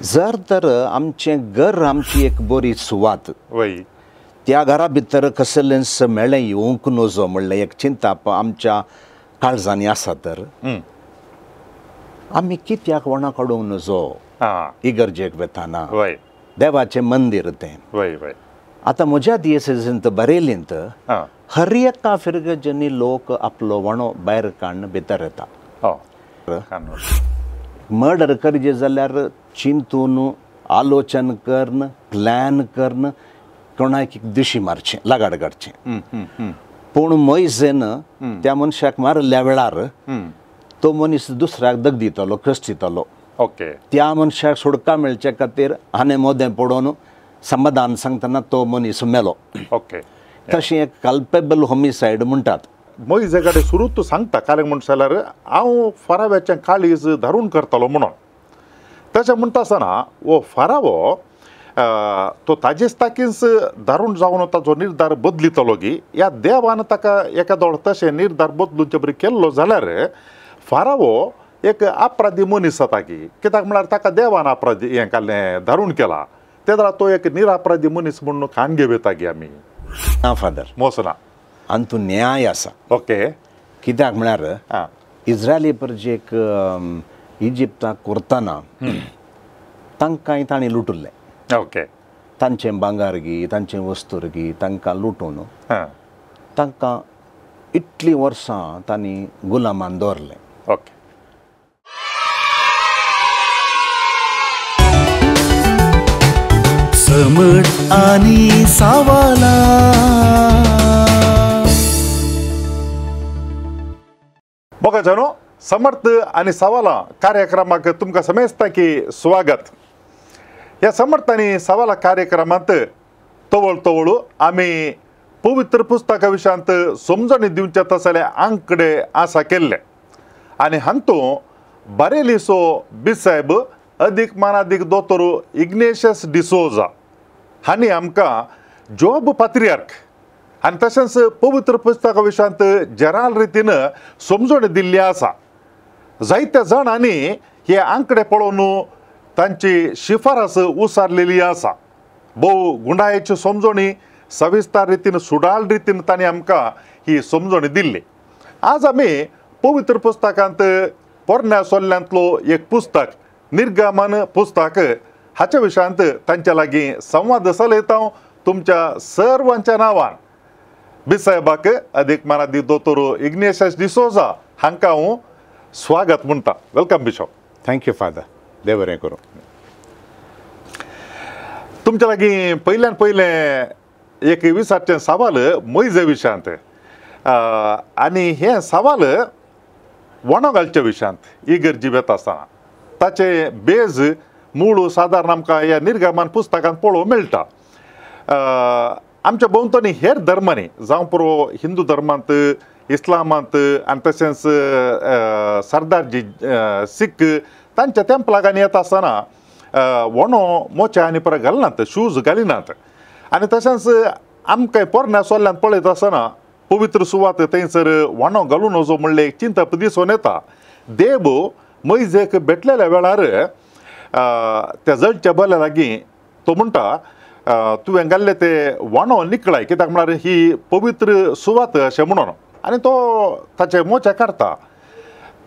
जर तर आमचें घर आमची एक बरी सुवात, त्या घरा भितर कसलेंच मेळें येवंक नजो म्हणलें एक चिंताप आमच्या काळजांनी आसा तर आमी कित्याक वणा काडूंक नजो इगर्जेक वेताना? देवाचें मंदीर तें. आतां म्हज्या दियसेजींत बरयलींत हर एका फिरगर्जेंनी लोक आपलो वणो भायर काडून भितर येता. मर्डर करचे जाल्यार चिंतून आलोचन करून प्लॅन करून कोणाक दिशी मारचें, लगाड काडचें. पूण मोयजेन त्या मनशाक मारिल्ल्या वेळार तो मनीस दुसऱ्याक दग दितलो, कश्ट दितलो. ओके, त्या मनशाक सुटका मेळचे खातीर हाणें मोदें पडोवन समाधान सांगतना तो मनीस मेलो. ओके, तशें एक कल्पेबल होमिसायड म्हणटात. मोयजे कडेन सुरू तूं सांगता कारण म्हणटा जाल्यार हांव फाराव्याचें काळीज धरून करतलो म्हणून. तशें म्हणटा आसतना हो फारावो तो ताजेच ताकीच धारून जावन ताजो निर्धार बदलितलो गी ह्या देवान ताका एका दोळ तशें निर्धार बदलूनचे बरी केल्लो जाल्यार फारावो एक अपराधी मनीस जाता की. कित्याक म्हळ्यार ताका देवान अपराधी हें काडलें, धारून केला, ते जाल्यार तो एक निरापराधी मनीस म्हणून खाण घेवं येता की आमी. ना फादर, मोसना आनी न्याय आसा. ओके, कित्याक म्हळ्यार इज्रायली प्रजेक इजिप्ताक करतना तांकांय तांणी लुटुल्लें. ओके, तांचें भांगार गी, तांचें वस्तूर गी तांकां लुटून तांकां इतलीं वर्सां तांणी गुलामान दवरलें. ओके, समट आनी सावाला. बघा जाणो, समर्थ आनी सवाला कार्यक्रमाक तुमकां समेस्ता की स्वागत. ह्या समर्थ आनी सवाला कार्यक्रमांत तवळ तवळ आमी पवित्र पुस्तका विशयांत समजणी दिवचे तसले आंकडे आसा केल्ले आनी हातूंत बारेलीचो बिसायब अदीक मानादीक दोतोर इग्नेशियस डिसोजा हांणी आमकां जॉब पात्रियार्क आनी तशेंच पवित्र पुस्तका विशयांत जराल रितीन समजणी दिल्ली आसा. जायत्या जाणांनी हे आंकडे पळोवन तांची शिफारस उसारलेली आसा. भोव गुंडायेची समजणी सविस्तर रितीन सुडाळ रितीन तांणी आमकां ही समजणी दिल्ली. आज आमी पवित्र पुस्तकांत पोरण्या सोल्ल्यांतलो एक पुस्तक निर्गमन पुस्तक हाच्या विशयांत तांच्या लागीं संवाद चलयता. तुमच्या सर्वांच्या नांवान बिसायबाक अदीक मानादी दोतोर इग्नेशियस डिसोजा हांकां हांव स्वागत म्हणटा. Welcome bishop. Thank you father, देव बरें करूं. तुमच्या लागीं पयल्यान पयलें एक विचारचें सवाल मोयजे विशयांत आनी हें सवाल वणो घालच्या विशयांत इगर्जी वेता आसतना ताचे बेज मूळ सादारण आमकां ह्या निर्गमन पुस्तकांत पळोवंक मेळटा. आमच्या भोंवतणी हेर धर्मांनी जावं पुरो हिंदू धर्मांत, इस्लामांत आनी तशेंच सरदारजी सीख तांच्या तेंपलागांनी येता आसतना वणो मोच्या आनी परत घालनात, शूज घालिनात. आनी तशेंच आमकां पोरण्या सोल्ल्यान पळयता आसतना पवित्र सुवात थंयसर वणो घालून वचो म्हणलें एक चिंतप दिसून येता. देव मोयजेक भेटलेल्या वेळार त्या जळच्या बल्या लागीं तो म्हणटा तुवें घाल्ले ते वणो निकळाय, कित्याक म्हळ्यार ही पवित्र सुवात अशें म्हणून, आनी तो ताचे मोचे काडटा.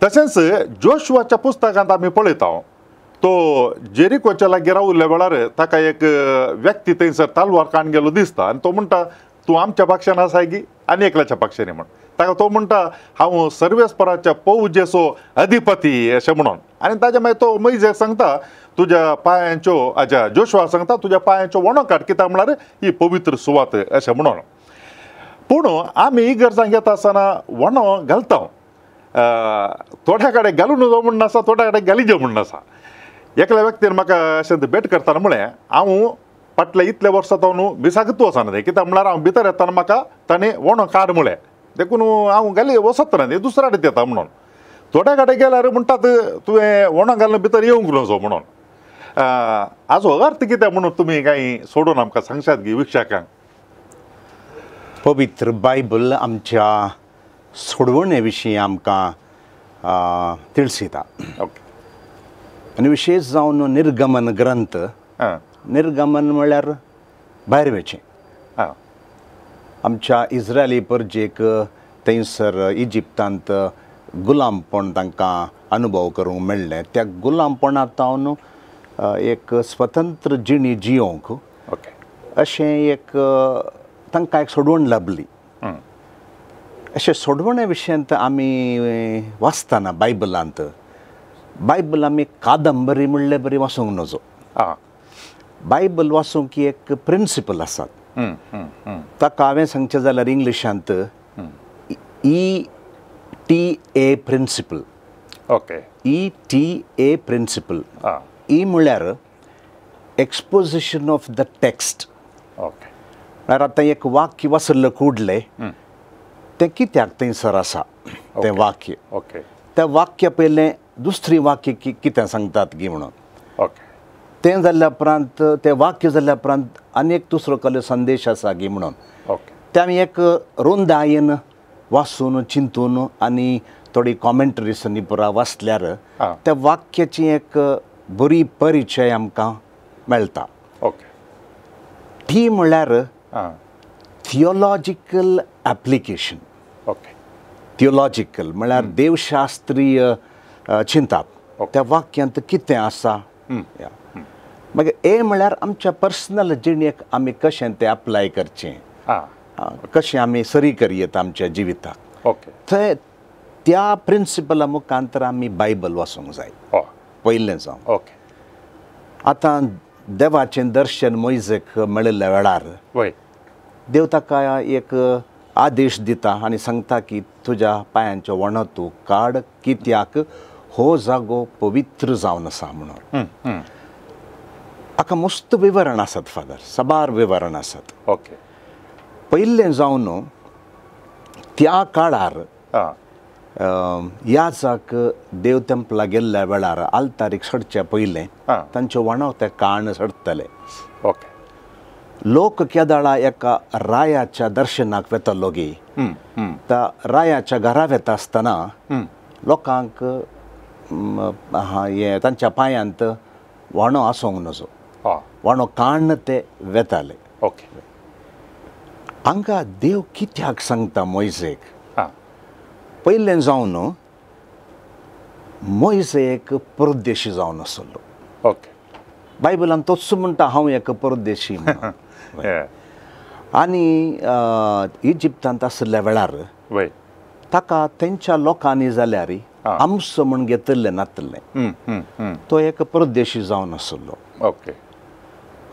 तशेंच जोशुआच्या पुस्तकांत आमी पळयता तो जेरिकोच्या लागीं रावल्ल्या वेळार ताका एक व्यक्ती थंयसर तालवार काडून गेलो दिसता आनी तो म्हणटा तूं आमच्या पक्षान आसाय गी आनी एकल्याच्या पक्षांनी म्हण. ताका तो म्हणटा हांव सर्वेस्पराच्या पौजेचो अधिपती अशें म्हणून. आनी ताच्या मागीर तो मोयजेक सांगता तुज्या पांयांच्यो, अच्छा जोशुआ सांगता तुज्या पांयांच्यो वणो काड, कित्याक म्हळ्यार ही पवित्र सुवात अशें म्हणून. पूण आमी इगर्जांक येता आसतना वणो घालता, थोड्या कडेन घालून वचो म्हूण आसा, थोड्या कडेन घालिजे म्हूण आसा. एकल्या व्यक्तीन म्हाका अशें भेट करतना म्हळें हांव फाटल्या इतल्या वर्सां तो न्हू मिसाकूच वचना तें, कित्याक म्हळ्यार हांव भितर येतना म्हाका ताणें वणो काड म्हळें, देखून हांव घाली वचत ना, दुसऱ्या कडेन येता म्हणून. थोड्या कडेन गेल्यार म्हणटात तुवें वणो घालून भितर येवंक नजो म्हणून. हाजो अर्थ कितें म्हणून तुमी कांय सोडून आमकां सांगशात गी विक्षकांक? पवित्र बायबल आमच्या सोडवणे विशीं आमकां तिळसिता. ओके. आनी विशेश जावन निर्गमन ग्रंथ. निर्गमन म्हळ्यार भायर वचचें. आमच्या इस्रायली परजेक थंयसर इजिप्तांत गुलामपण तांकां अनुभव करूंक मेळ्ळें. त्या गुलामपणांत एक स्वतंत्र जिणी जियोंक अशें एक तांकां एक सोडवण लाबली. अशें सोडवणे विशयांत आमी वाचतना बायबलांत, बायबल आमी कादंबरी म्हणले बरी वाचूंक नजो. बायबल वाचूंक एक प्रिंसिपल आसात. ताका हांवें सांगचें जाल्यार इंग्लिशांत ETA principle. Okay, ETA principle. E म्हळ्यार exposition of the text. Okay, म्हळ्यार आतां एक वाक्य वाचल्लें कुडलें तें कित्याक थंयसर आसा तें वाक्य. ओके, त्या वाक्य पयलें दुसरी वाक्य कितें सांगतात गी म्हणून. ओके, तें जाल्ल्या उपरांत तें वाक्य जाल्ल्या उपरांत आनी एक दुसरो कसलो संदेश आसा गी म्हणून. ओके, तें आमी एक रुंदायेन वाचून चिंतून आनी थोडी कॉमेंट्रीस पुरा वाचल्यार त्या वाक्याची एक बरी परिचय आमकां मेळटा. ओके, ती म्हळ्यार थियोलॉजिकल एप्लिकेशन. ओके, थियोलॉजिकल म्हळ्यार देवशास्त्रीय चिंताप, त्या वाक्यांत कितें आसा. मागीर ए म्हळ्यार आमच्या पर्सनल जिणेक आमी कशें तें अप्लाय करचें, कशें आमी सरी करयेत आमच्या जिविताक. ओके, थंय त्या प्रिंसिपला मुखांतर आमी बायबल वाचूंक जाय पयलें जावं. ओके, आतां देवाचें दर्शन मोयजेक मेळिल्ल्या वेळार देव ताका एक आदेश दिता आनी सांगता की तुज्या पांयांच्यो वणत तूं काड, कित्याक हो जागो पवित्र जावन आसा म्हणून. हाका मस्त विवरण आसात फादर, साबार विवरण आसात. ओके, पयलें जावन त्या काळार याजाक देव तेंपला गेल्ल्या वेळार आल्तारीक सडच्या पयलें तांच्यो वणव ते काण सडटले. ओके, लोक केदाळा एका रायाच्या दर्शनाक वेतलो गी, त्या रायाच्या घरा वेता आसतना लोकांक हें तांच्या पांयांत व्हाणो आसूंक नजो, व्हाणो काण्ण ते वेताले. ओके, हांगा देव कित्याक सांगता मोयजेक? पयलें जावन मोयजे एक परदेशी जावन आसलो. ओके, बायबलान तोच म्हणटा हांव एक परदेशी. आनी इजिप्तांत आशिल्ल्या वेळार ताका तेंच्या लोकांनी जाल्यार आमचो म्हण घेतिल्लें नातिल्लें, तो एक परदेशी जावन आसलो. ओके,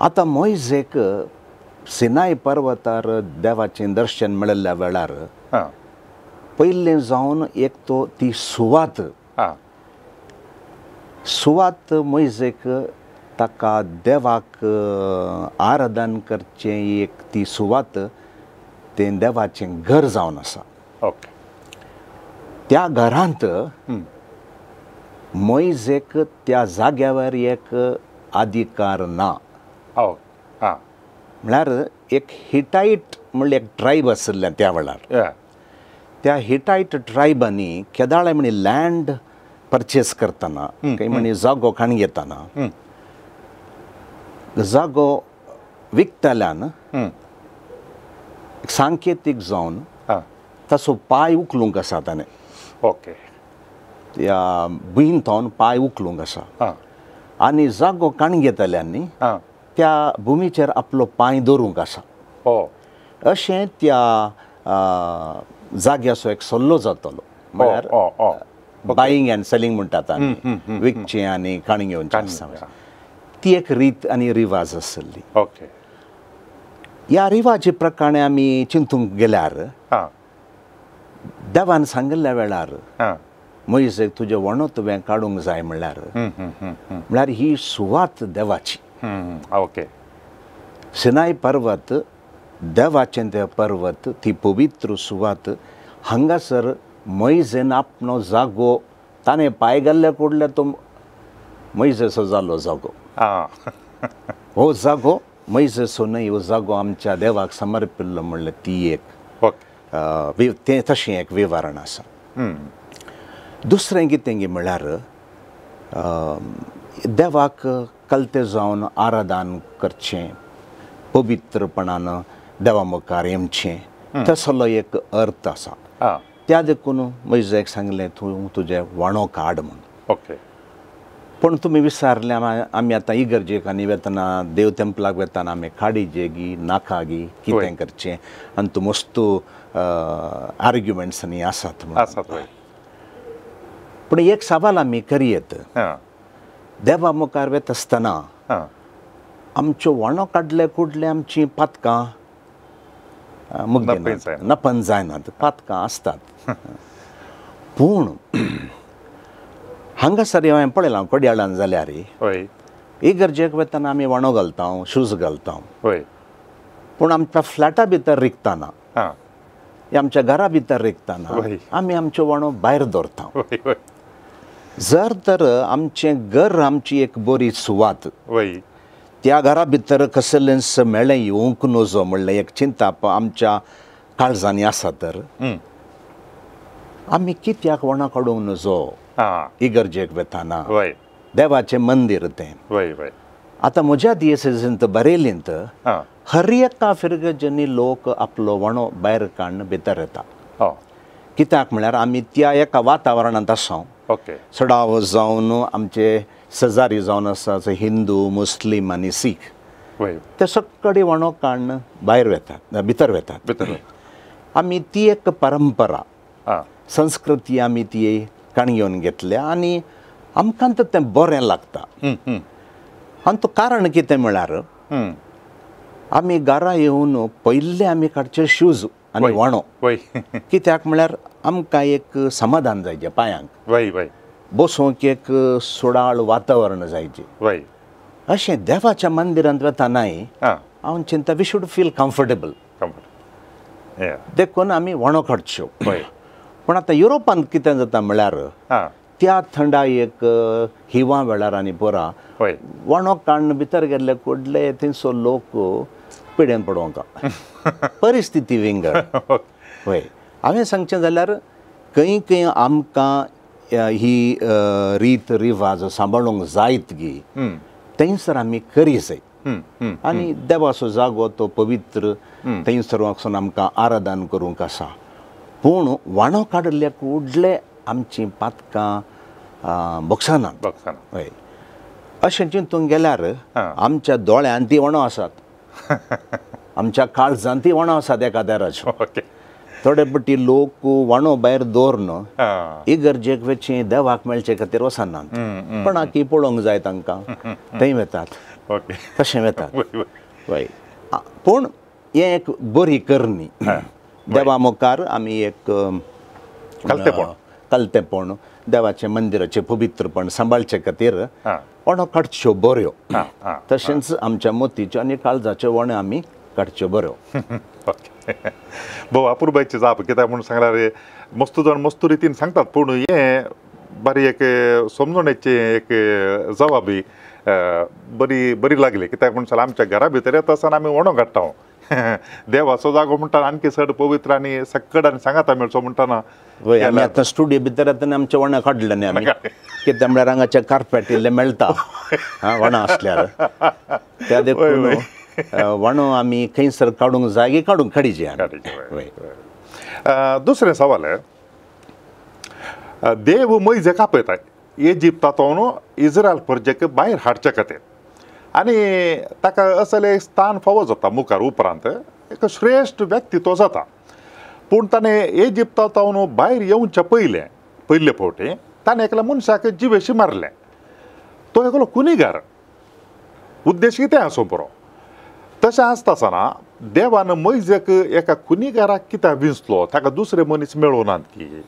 आतां मोयजेक सिनाय पर्वतार देवाचें दर्शन मेळिल्ल्या वेळार पयलें जावन एक तो ती सुवात, सुवात मोयजेक ताका देवाक आराधन करचें एक ती सुवात तें देवाचें घर जावन आसा. ओके, त्या घरांत मोयजेक त्या जाग्यावर एक अधिकार ना. म्हळ्यार एक हिटायट म्हणल्यार एक ट्रायब आशिल्लें त्या वेळार. त्या हिटायट ट्रायबांनी केदाळे म्हणी लँड परचेस करतना काय म्हणी जागो खाण घेतना जागो विकतल्यान सांकेतीक जावन ताचो पांय उखलूंक आसा ताणें. ओके, त्या भुंयन थावन पांय उखलूंक आसा आनी जागो काण घेतल्यांनी त्या भुमीचेर आपलो पांय दवरूंक आसा. अशें त्या जाग्याचो एक सल्लो जातलो, म्हळ्यार बायिंग अँड सेलिंग म्हणटात आमी, विकचें आनी काण घेवचें आसता, ती एक रीत आनी रिवाज आसली. ओके, ह्या रिवाजी प्रकाणे आमी चिंतूंक गेल्यार देवान सांगिल्ल्या वेळार मोयजेक तुजें वणो तुवें काडूंक जाय म्हणल्यार, म्हळ्यार ही सुवात देवाची. ओके, सिनाय पर्वत देवाचें तें पर्वत, ती पवित्र सुवात. हांगासर मोयजेन आपलो जागो ताणें पांय घाल्ल्या कुडल्या तो मोयजेचो जालो जागो. हो जागो मोयजेचो न्हय, हो जागो आमच्या देवाक समर्पिल्लो म्हणल्यार ती एक तें तशें एक विवरण आसा. दुसरें कितें गी म्हणल्यार देवाक कलते जावन आराधन करचें, पवित्रपणान देवा मुखार येवचें, तसलो एक अर्थ आसा. त्या देखून मोयजेक सांगलें तूं तुजें वाणो काड म्हूण. ओके. पूण तुमी विचारलें आमी आतां इगर्जेक आनी वेतना देव तेंपलाक वेतना आमी काडीजेगी नाकागी कितें करचें आनी तूं मस्तू आर्ग्युमेंट्स आनी आसात म्हूण. पूण एक सवाल आमी करयेत, देवा मुखार वेता आसतना आमच्यो वाणो काडले कुडले आमची पातकां नपन जायनात, पातकां आसतात. पूण हांगासर हांवें पळयलां कोडयाळान जाल्यार इगर्जेक वतना आमी वाणो घालता, शूज घालता, पूण आमच्या फ्लॅटा भितर रिगतना, आमच्या घरा भितर रिगतना आमी आमच्यो वाणो भायर दवरता. जर तर आमचें घर आमची एक बरी सुवात, त्या घरा भितर कसलेंच मेळें येवंक नजो म्हणलें एक चिंताप आमच्या काळजांनी आसा तर आमी कित्याक वणा काडूंक नजो इगर्जेक वेताना? देवाचें मंदीर तें. आतां म्हज्या दियसेजींत बरयलींत हर एका फिरगर्जेंनी लोक आपलो वणो भायर काडून भितर येता. कित्याक म्हळ्यार आमी त्या एका वातावरणांत आसा. चडाव जावन आमचे शेजारी जावन आसा हिंदू, मुस्लीम आनी सीख, ते सगळे वणो काडून भायर वेतात, भितर वेतात. आमी ती एक परंपरा, संस्कृती आमी ती काणयेवन घेतल्या आनी आमकां तर तें बरें लागता. आनी तो कारण कितें म्हळ्यार आमी घरा येवन पयले आमी काडचे शूज आनी वाणो, कित्याक म्हळ्यार आमकां एक समाधान जायचें, पांयांक बसूंक एक सोडाळ वातावरण जायचें. अशें देवाच्या मंदिरांत वतनाय हांव चिंता we should feel comfortable, देखून आमी वाणो काडच्यो. पूण आतां युरोपांत कितें जाता म्हळ्यार त्या थंडायेक हिवा वेळार आनी पोरा वाणो काडून भितर गेल्ले कुडले थंयसो लोक पिड्यान पडोवंक परिस्थिती विंगड. हय, हांवें सांगचें जाल्यार खंय खंय आमकां ही रीत रिवाज सांबाळूंक जायत गी थंयसर आमी करी जाय. आनी देवाचो जागो तो पवित्र, थंयसर वचून आमकां आराधन करूंक आसा. पूण वाणो काडिल्ले कुडले आमची पातकां भोगसनात. हय, अशें चिंतूंक गेल्यार आमच्या दोळ्यांत ती वणो आसात, आमच्या काळजांत ती वणो आसात एखाद्याराच्यो. थोडे पटी लोक वाणो भायर दवरून इगर्जेक वचचे देवाक मेळचे खातीर वचनात, पण आकी पळोवंक जाय तांकां, थंय वेतात, तशें वेतात. हय, पूण हें एक बरी करणी, देवा मुखार आमी एक कलतेपण, देवाचें मंदिराचें पवित्रपण सांबाळचे खातीर वणो काडच्यो बऱ्यो, तशेंच आमच्या मोतीच्यो आनी काळजाच्यो वण्यो आमी काडच्यो बऱ्यो. भोव अपुरबायची जाप, कित्याक म्हूण सांगल्यार मस्तू जाण मस्तू रितीन सांगतात, पूण हें बरी एक समजणेची एक जबाबी बरी बरी लागली. कित्याक म्हूण सांगल्यार आमच्या घरा भितर येता आसतना आमी वणो काडटा, देवाचो जागो म्हणटा आणखी चड पवित्र आनी सक्कड आनी सांगाता मेळचो म्हणटाना. वय, आमी आतां स्टुडियो भितर येतना आमचे वणा काडले न्ही आमी, कित्याक म्हळ्यार हांगाचे कार्पेट इल्लें मेळटा वणा आसल्यार, त्या देखून वणो आमी खंयसर काडूंक जाय काडूंक काडीचे. दुसरें सवाल, देव मोयजेक आपयता इजिप्तांतून इस्रायल प्रजेक भायर हाडचे खातीर आनी ताका असलें स्थान फावो जाता मुखार उपरांत एक श्रेश्ठ व्यक्ती तो जाता. पूण ताणें इजिप्तांतून भायर येवचे पयलें पयले फावटी ताणें एकल्या मनशाक जिवेशी मारलें. तो एकलो कुनिगार, उद्देश कितें आसूं पुरो. तशें आसता आसतना देवान मोयजेक एका कुनिगाराक कित्याक विंचलो, ताका दुसरे मनीस मेळूं नात की?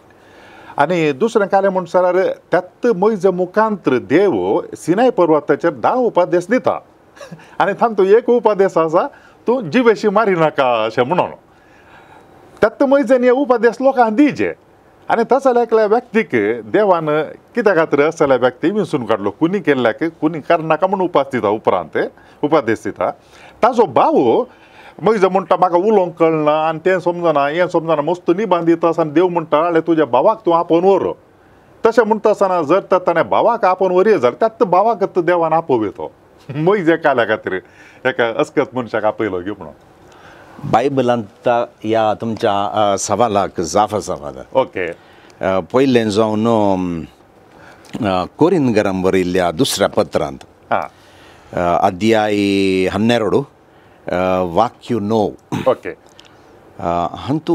आनी दुसरें कार्य म्हणसर त्यात मोयजे मुखांत्र देव सिनाय पर्वताचेर 10 उपदेश दिता आनी तांतूं एक उपदेश आसा तूं जिवेशी मारी नाका अशें म्हणून. त्यात मोयजेन हे उपदेश लोकांक दिजे आनी तसल्या एकल्या व्यक्तीक देवान कित्या खातीर असल्या व्यक्ती विंचून काडलो, कुनी केल्ल्याक कुनी करनाका म्हूण उपास दिता, उपरांत उपदेश दिता. ताजो भाव मोयजे म्हणटा म्हाका उलोवंक कळना आनी तें समजना हें समजना, मस्त निबांद दिता आनी देव म्हणटा आळे तुज्या भावाक तूं आपोवन व्हर. तशें म्हणटा आसतना जर तर ताणें भावाक आपोवन वरी जाल्यार त्यात भावाक देवान आपोव येतो मोयजे काल्या खातीर एका अस्कत मनशाक आपयलो गी म्हणून. बायबलांत ह्या तुमच्या सवालाक जाप आसा फादर. ओके, पयलें जावन कोरिंदगरान बरयल्ल्या दुसऱ्या पत्रांत अध्याय 12 वाक्य 9. ओके, हातूंत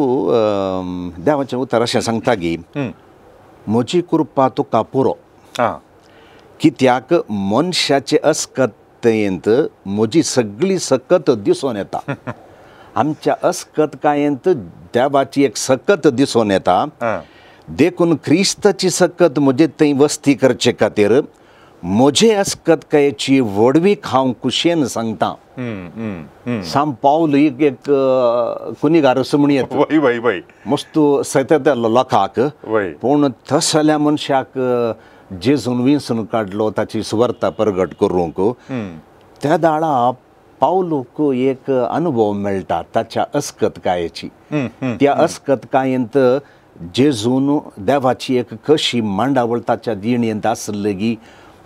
देवाचें उतर अशें सांगता की म्हजी कृपा तुका पुरो, कित्याक मनशाचे अस्कतयेंत म्हजी सगळी सकत दिसून येता. आमच्या अस्कतकायेंत देवाची एक सकत दिसून येता, देखून क्रिस्ताची सकत म्हजे थंय वस्ती करचे खातीर म्हजे अस्कतकायेची व्हडवीक हांव खुशयेन सांगता. साम पावल एक कुनिगार असो म्हण येता मस्त सैतलो लोकांक, पूण तसल्या मनशाक जेजून विंचून काडलो ताची सुवार्ता प्रगट करूंक, त्या दाळा पावलूक एक अनुभव मेळटा ताच्या अस्कतकायेची. त्या अस्कतकायेंत जेजून देवाची एक कशी मांडावळ ताच्या दिणयेंत आसली की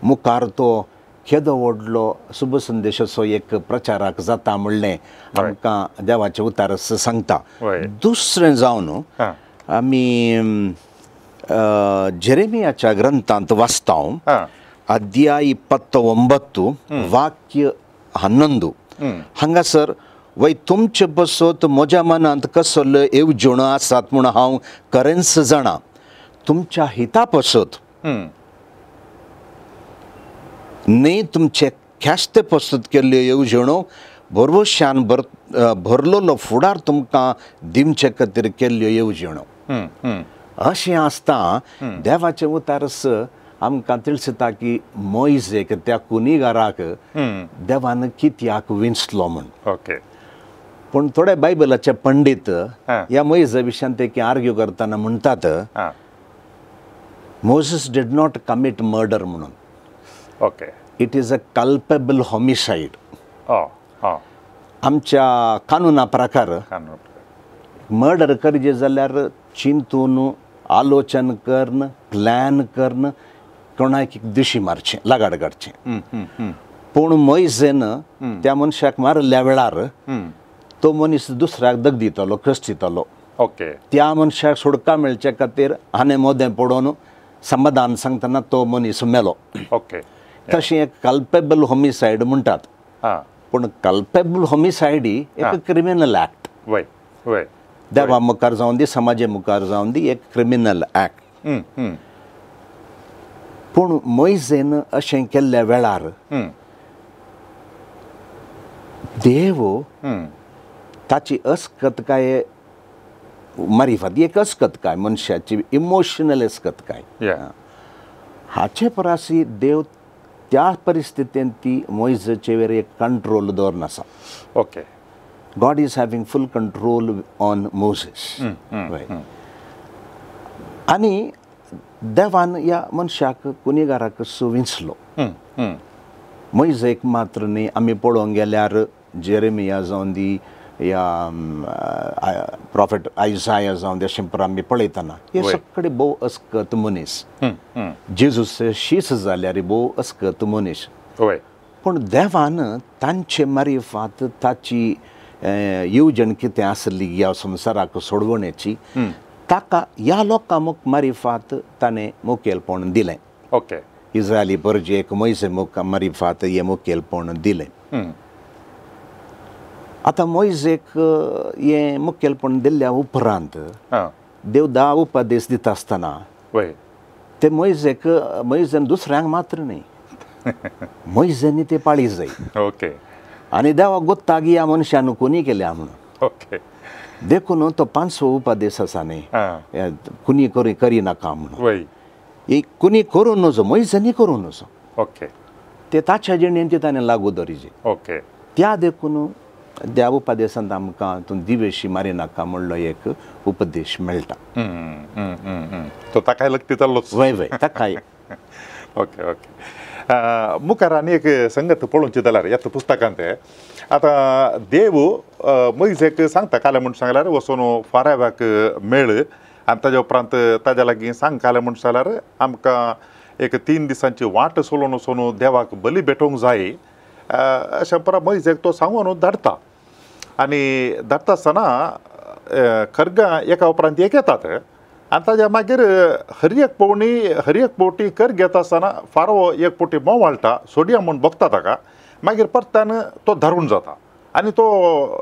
मुखार तो केदो व्हडलो शुभ संदेशाचो एक प्रचाराक जाता म्हणलें आमकां देवाचें उतार सांगता. दुसरें जावन आमी जेरेमियाच्या ग्रंथांत वाचता अध्याय 29 वाक्य 11. हांगासर वय तुमचे बसत म्हज्या मनांत कसलो येवजणो आसात म्हूण हांव खरेंच जाणा, तुमच्या हिता पसत न्ही तुमचे ख्यास्ते पसत केल्ल्यो येवजणो भरवशान भरलेलो फुडार तुमकां दिवचे खातीर केल्ल्यो येवजणो. अशें आसता देवाचें उतारस आमकां तिळसता की मोयजेक त्या कुनिगाराक देवान कित्याक विंचलो म्हूण. ओके, पूण थोडे बायबलाचे पंडीत ह्या मोयजा विशयान ते आर्ग्यू करतना म्हणटात Moses did not commit murder म्हणून. Okay, it is a culpable homicide. आमच्या कानुना प्रकार मर्डर करचे जाल्यार चिंतून आलोचन करून प्लॅन करून कोणाक दिशी मारचें लगाड काडचें. पूण मोयजेन त्या मनशाक मारिल्ल्या वेळार तो मनीस दुसऱ्याक दग दितलो कश्ट दितलो. ओके, त्या मनशाक सुटका मेळचे खातीर हाणें मोदें पडोवन समाधान सांगतना तो मनीस मेलो. ओके, तशें एक कल्पेबल होमिसायड म्हणटात, पूण कल्पेबल होमिसायड ही एक क्रिमिनल ॲक्ट. वय वय, देवा मुखार जावन दी समाजे मुखार जावन दी एक क्रिमिनल ॲक्ट. पूण मोयजेन अशें केल्ल्या वेळार देव ताची अस्कतकाय मारिफात एक अस्कतकाय मनशाची इमोशनल अस्कतकाय हाचे परस देव त्या परिस्थितीन ती मोयजेचेर एक कंट्रोल दवरून आसा. Okay, God is having full control on Moses. आनी देवान ह्या मनशाक कुनिगाराक विंचलो. मोयजेक मात्र न्ही, आमी पळोवंक गेल्यार जेरेमिया जावन दी या प्रॉफेट आयजाया जावन दी अशें आमी पळयतना हे सगळे भोव अस्कत मनीस. जेजूस शीस जाल्यार भोव अस्कत मनीस, पूण देवान तांचे मारिफात ताची येवजण कितें आसली ह्या संवसाराक सोडवण्याची ताका ह्या लोकां मारिफात ताणें मुखेलपण दिलें. ओके, इस्रायली परजेक मोयजे मारिफात हें मुखेलपण दिलें. आतां मोयजेक हें मुखेलपण दिल्ल्या उपरांत देव 10 उपदेश दिता आसतना ते मोयजेक मोयजेन दुसऱ्यांक मात्र न्ही मोयजेनी ते पाळी जाय. ओके, आनी देवाक गोत्ता की ह्या मनशान कोणी केल्या म्हणून. ओके, देखून तो 5वो उपदेश आसा न्ही, कुनी करिनाका म्हणून. एक कुनी करूं नजो मोयजेनी करूं नजो. ओके, ते ताच्या जिणेन ते ताणें लागू दवरिजे. ओके, त्या देखून त्या उपदेशांत आमकां तूं दिवेशी मारिनाका म्हणलो एक उपदेश मेळटा. तो ताकाय लगती जाल्लोच. वय वय ताकाय. ओके ओके, मुखार आनी एक संगत पळोवची जाल्यार ह्या पुस्तकांत आतां देव मोयजेक सांगता काल्या म्हूण सांगल्यार वचून फाराव्याक मेळ आनी ताज्या उपरांत ताज्या लागीं सांगतालें म्हूण जाल्यार आमकां एक 3 दिसांची वाट सोलोवन वचून देवाक बली भेटोवंक जाय अशें परत मोयजेक तो सांगून धाडटा. आनी धाडटा आसतना खरगां एका उपरांत एक येतात आनी ताज्या मागीर हर एक पवणी हर एक फावटी कर घेता आसतना फारो एक फावटी मोवाळटा सोडया म्हूण बगता ताका, मागीर परत्यान तो धरून जाता आनी तो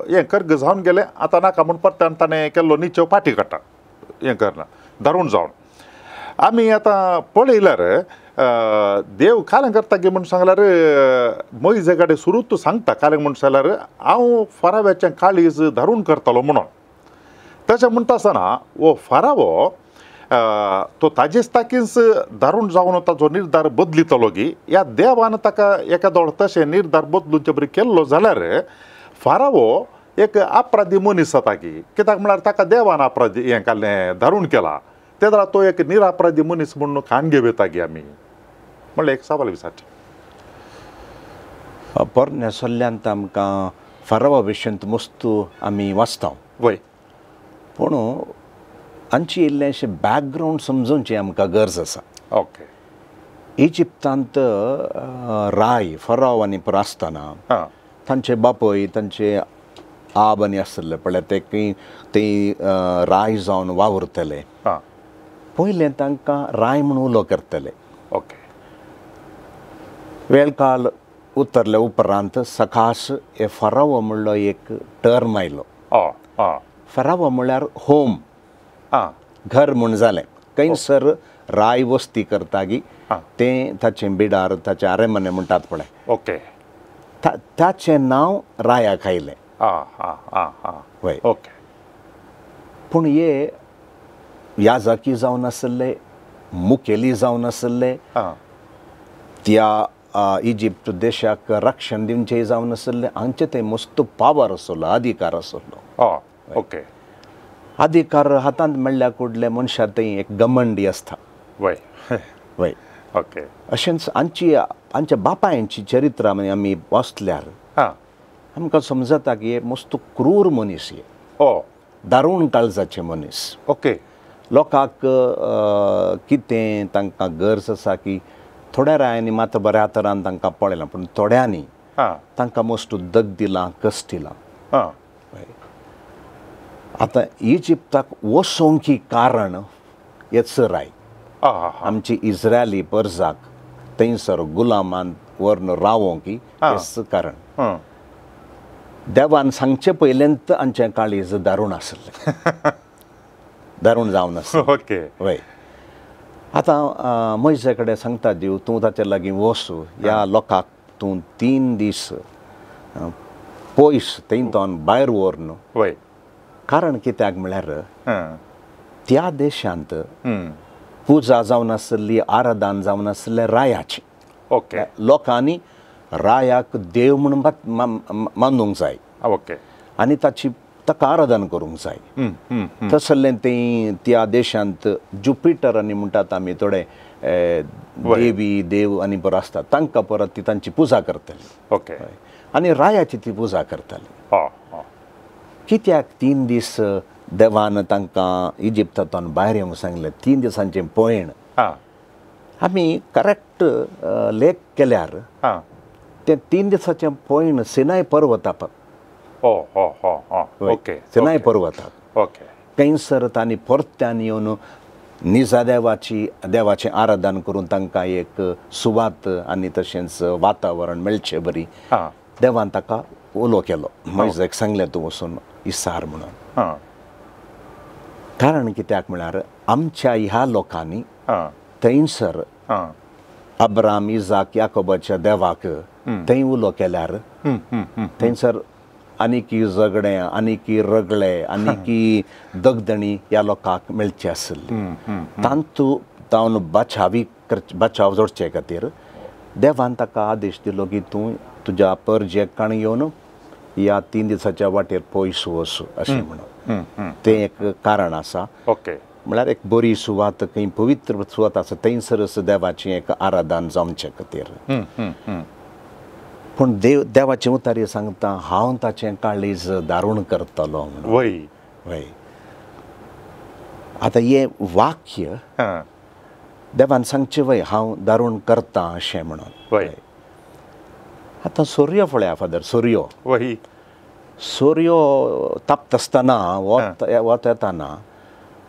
हें कर्ग जावन गेलें आतां नाका म्हूण परत्यान ताणें केल्लो निचेव फाटी काडटा हें करना धरून जावन. आमी आतां पळयल्यार देव कालें करता गी म्हूण सांगल्यार मोयजे कडेन सुरूत सांगता कालें म्हूण सांगल्यार हांव फाराव्याचें काळीज धरून करतलो म्हणून. तशें म्हणटा आसतना हो फारावो तो ताजेच ताकीच धारून जावन ताजो निर्धार बदलितलो गी ह्या देवान ताका एका दोळ तशें निर्धार बदलूचे बरी केल्लो जाल्यार फारावो एक अपराधी मनीस जाता की कित्याक म्हळ्यार ताका देवान अपराधी हें काडलें धारून केला ते जाल्यार तो एक निरापराधी मनीस म्हणून खाण घेवं येता गी आमी म्हणल्यार एक सवाल विचारचें. पोरण्या सल्ल्यांत आमकां फारावा विशयंत मस्तू आमी वाचता वय, पूण आमची इल्लेंशें बॅकग्रावंड समजोवची आमकां गरज आसा. ओके, इजिप्तांत राय फराव आनी पर आसतना तांचे बापूय तांचे आब आनी आसले पळय ते ते राय जावन वावुरतले. पयलें तांकां राय म्हूण उलो करतले. ओके, वेळकाल उतरले उपरांत सकास हे फरावो म्हणलो एक टर्म आयलो. फरावो म्हळ्यार होम, घर म्हूण जालें. खंयसर राय वस्ती करता गी तें ताचें बिडार ताचें आरेमने म्हणटात पळय. ओके, ताचें नांव रायाक आयलें. वय, ओके. पूण हे याजाकी जावन आसले, मुखेली जावन आसले, त्या इजिप्त देशाक रक्षण दिवचें जावन आसले, हांचे ते मस्त पावर आसलो, अधिकार आसलो. ओके, अधिकार हातांत मेळ्ळ्या कुडले मनशा थंय एक घमंडी आसता. वय वय, ओके. अशेंच आमची आमच्या बापायांची चरित्र आमी वाचल्यार आमकां समजता की हे मस्त क्रूर मनीस, हे दारूण काळजाचे मनीस. ओके, लोकांक कितें तांकां गरज आसा की थोड्या रायांनी मात बऱ्या तरान तांकां पळयलां, पूण थोड्यांनी तांकां मस्त दग दिलां, कश्ट दिलां. आतां इजिप्ताक वसोवंक कारण हेच राय आमची इस्रायली परजाक थंयसर गुलामान व्हरून रावोंक हेच कारण. देवान सांगचे पयलेंत आमचें काळीज दारूण आसलें, दारूण जावन आसलें. ओके, वय. आतां मोयजे कडेन सांगता देव तूं ताचे लागीं वच, ह्या लोकांक तूं 3 दीस पयस थंयतोन भायर व्हर न्हू. वय, कारण कित्याक म्हळ्यार त्या देशांत पुजा जावन आसली, आराधन जावन आसलें रायाची. ओके, लोकांनी रायाक देव म्हूण मानूंक जाय. ओके, आनी ताची ताका आराधन करूंक जाय. तसलें तें त्या देशांत जुपिटर आनी म्हणटात आमी थोडे देवी देव आनी बरो आसता तांकां परत ती तांची पुजा करतली. ओके, आनी रायाची ती पुजा करताली. कित्याक 3 दीस देवान तांकां इजिप्तांतल्यान भायर येवंक सांगलें, 3 दिसांचें पयण. आमी करेक्ट लेख केल्यार तें 3 दिसांचें पयण सिनाय पर्वता, ओके, सिनाय पर्वताक. ओके, थंयसर तांणी परत्यान येवन निजा देवाची देवाचें आराधन करून तांकां एक सुवात आनी तशेंच वातावरण मेळचें बरी देवान ताका उलो केलो, मोयजेक सांगलें तूं वचून इसार म्हणून. कारण कित्याक म्हळ्यार आमच्या ह्या लोकांनी थंयसर अब्राम इजाक याकोबाच्या देवाक थंय उलो केल्यार थंयसर आनीकी झगडें, आनीकी रगळे, आनीकी दगदणी ह्या लोकांक मेळची आसली. तांतू तावन बचावी बचाव जोडचे खातीर देवान ताका आदेश दिलो की तूं तुज्या परजेक काण येवन ह्या 3 दिसाच्या वाटेर पयस वच अशें म्हणून. तें एक कारण आसा. ओके, म्हळ्यार एक बरी सुवात, खंय पवित्र सुवात आसा थंयसरच देवाचें एक आराधन जावचे खातीर. पूण देव देवाचें उतारी सांगता हांव ताचें काळीज दारूण करतलो म्हणून. वय वय, आतां हें वाक्य देवान सांगचें वय हांव दारूण करता अशें म्हणून. वय. आतां सूर्य पळया फादर, सूर्यो वय, सूर्यो तापता आसतना वत वत येताना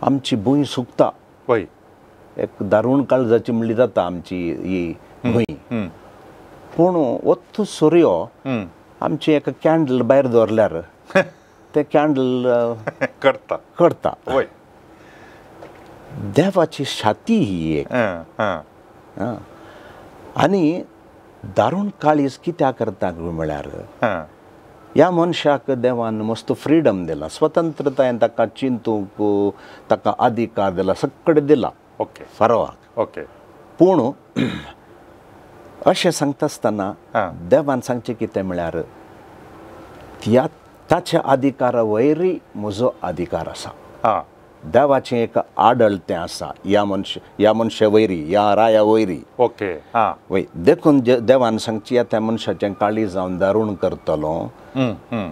आमची भूंय सुकता. वय. एक दारूण काळजाची म्हणली जाता आमची ही भूंय. पूण वत्त सूर्यो आमची एक कॅन्डल भायर दवरल्यार तें कॅन्डल करता करता. वय. देवाची छाती ही एक. आनी दारूण काळीज कित्याक करता म्हळ्यार ह्या मनशाक देवान मस्त फ्रिडम दिला, स्वतंत्रतायेन ताका चिंतूंक ताका अधिकार दिला, सगळें दिला. ओके. फारोवाक. ओके. पूण अशें सांगता आसतना देवान सांगचें कितें म्हळ्यार त्या ताच्या अधिकारा वयरय म्हजो अधिकार आसा. देवाचें एक आडळतें आसा ह्या मनश ह्या मनशा वयरी, ह्या राया वयरी. ओके. वय. देखून देवान सांगची त्या मनशाचें काळीज हांव दारूण करतलो,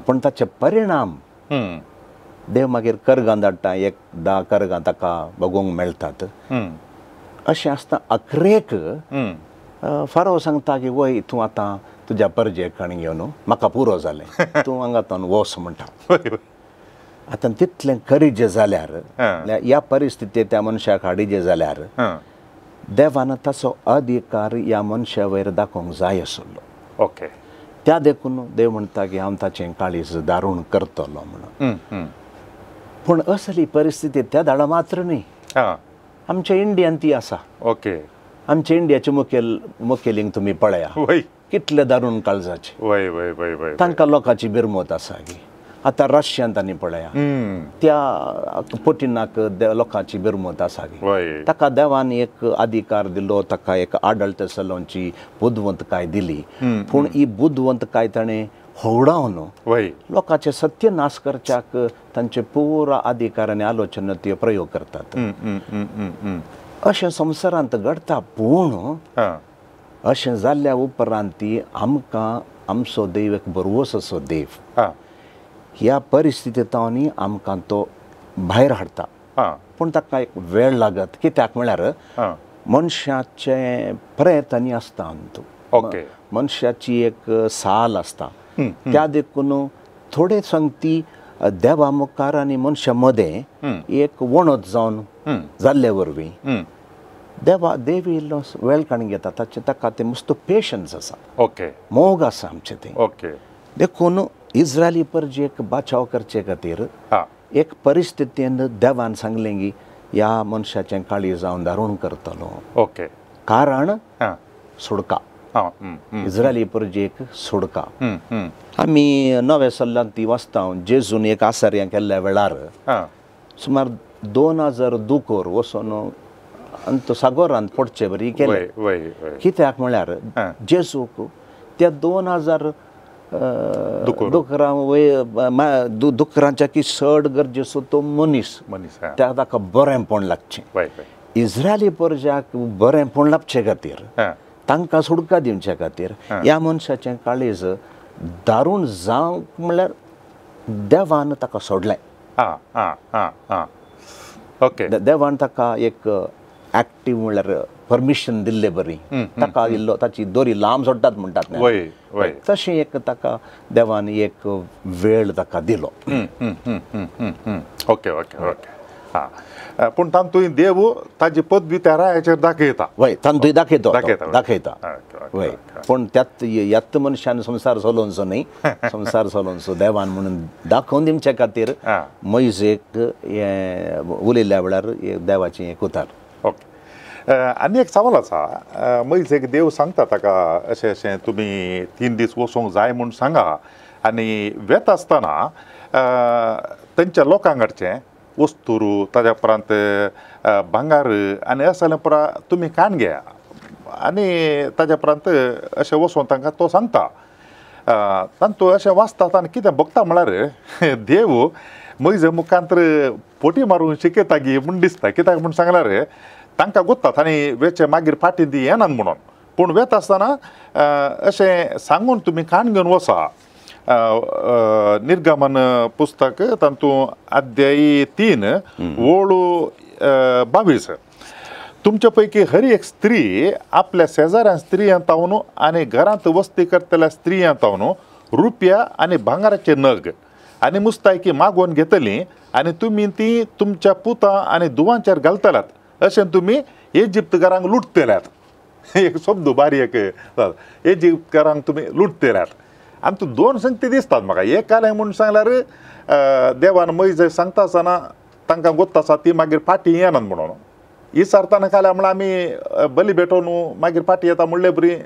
पूण ताचे परिणाम देव मागीर करगां धाडटा, एक 10 करगां ताका बगोवंक मेळटात. अशें आसता अखरेक फारो सांगता की वय तूं आतां तुज्या परजेक कण घेवन म्हाका पुरो जालें, तूं हांगा तावन वस म्हणटा. आतां तितलें करीजे जाल्यार ह्या परिस्थितींत त्या मनशाक हाडीजे जाल्यार देवान ताचो अधिकार ह्या मनशा वयर दाखोवंक जाय आसलो. ओके. त्या देखून देव म्हणटा की हांव ताचें काळीज दारूण करतलो म्हणून. पूण असली परिस्थिती त्या धाडा मात्र न्ही, आमच्या इंडियान ती आसा. ओके. आमच्या इंडियाचे मुखेलींक तुमी पळया कितले दारूण काळजाचे, तांकां लोकांची बिरमत आसा की. आतां रशियांत आनी पळया त्या पुटिनाक लोकांची बिरमत आसा की. ताका देवान एक अधिकार दिलो, ताका एक आडळत चलोवची बुदवंतकाय दिली, पूण ही बुदवंतकाय ताणें होवडावन लोकांचे सत्यनाश करच्याक तांचे पुरा अधिकार आनी आलोचना त्यो प्रयोग करतात. अशें संवसारांत घडटा. पूण अशें जाल्ल्या उपरांत आमकां आमचो देव एक बरवस असो देव ह्या परिस्थितींत आमकां तो भायर हाडटा. पूण ताका एक वेळ लागत. कित्याक म्हळ्यार मनशाचें प्रयत्न आसता अंतू, मनशाची एक साल आसता. त्या देखून थोडे संगती देवा मुखार आनी मनशा मदें एक वणत जावन जाल्ले वरवीं देवा देव इल्लो वेळ काडून घेता. ताचे ताका तें मस्त पेशन्स आसा, ओके, मोग आसा आमचें तें. ओके. देखून इस्रायली परजेक बाचाव करचे खातीर एक परिस्थितीन देवान सांगलें की ह्या मनशाचें काळीज हांव दारूण करतलो. ओके. कारण सोडका, इस्रायली परजेक सोडका. आमी नव्या सल्लांत ती वाचता, जेजून एक आसार्यां केल्ल्या वेळार सुमार 2000 दुकोर वचून आनी तो सागोरांत पडचे बरी केले. कित्याक म्हळ्यार जेजूक त्या 2000 दुकरां वय दुकरांच्या की चड गरजेचो तो मनीस, त्या ताका बरेंपण लागचें. इस्रायली परजाक बरेंपण लागचे खातीर, तांकां सुडका दिवचे खातीर ह्या मनशाचें काळीज दारूण जावंक म्हळ्यार देवान ताका सोडलें. ओके. देवान ताका एक एक्टीव म्हळ्यार परमिशन दिल्ले बरी, ताका इल्लो ताची दोरी लांब सोडटात म्हणटात तशें एक ताका देवान एक वेळ ताका दिलो. Okay okay okay. हां, पूण तातूंत देव ताजी पदवी त्या रायाचेर दाखयता. वय, तातूंत दाखयता दाखयता. वय, पूण त्यात ह्यात मनशान संवसार चलोवचो न्ही, संवसार चलोवचो देवान म्हणून दाखोवन दिवचे खातीर मोयजेक हें उलयल्ल्या वेळार देवाचें एक उतार. ओके. आनी एक सवाल आसा, मोयजेक देव सांगता ताका अशें अशें तुमी 3 दीस वचूंक जाय म्हूण सांगा, आनी वेता आसतना तांच्या लोकांक हाडचें वस्तुरू, ताज्या उपरांत भांगार आनी अशें जाल्यार पुरा तुमी काण घेया, आनी ताज्या उपरांत अशें वचून तांकां तो सांगता. तातूंत अशें वाचतात आनी कितें भोगता म्हळ्यार देव म्हजे मुखांत पोटी मारून शिकयता गी म्हूण दिसता. कित्याक म्हूण सांगल्यार तांकां गोत्तात आनी वेचे मागीर फाटीं ती येनात म्हणून, पूण वेता आसतना अशें सांगून तुमी काण घेवन वचा. निर्गमन पुस्तक तातूंत अध्यायी 3 ओळू 22 तुमच्या पैकी हर एक स्त्री आपल्या शेजाऱ्या स्त्रियां तावन आनी घरांत वस्ती करतल्या स्त्रियां तावन रुपया आनी भांगराचे नग आनी मुस्तायकी मागोवन घेतली आनी तुमी ती तुमच्या पुतां आनी दुवांचेर घालतल्यात अशें तुमी इजिप्तकारांक लुटतल्यात. एक शब्द बारी एक इजिप्तकारांक तुमी लुटतल्यात. आनी तूं दोन संगती दिसतात म्हाका. एक कालें म्हूण सांगल्यार देवान मोयजेक सांगता आसतना तांकां गोत्ता आसा ती मागीर फाटीं येनात म्हणून इसारतना काल्या म्हळ्यार आमी बली भेटोवन मागीर फाटीं येता म्हणले बरी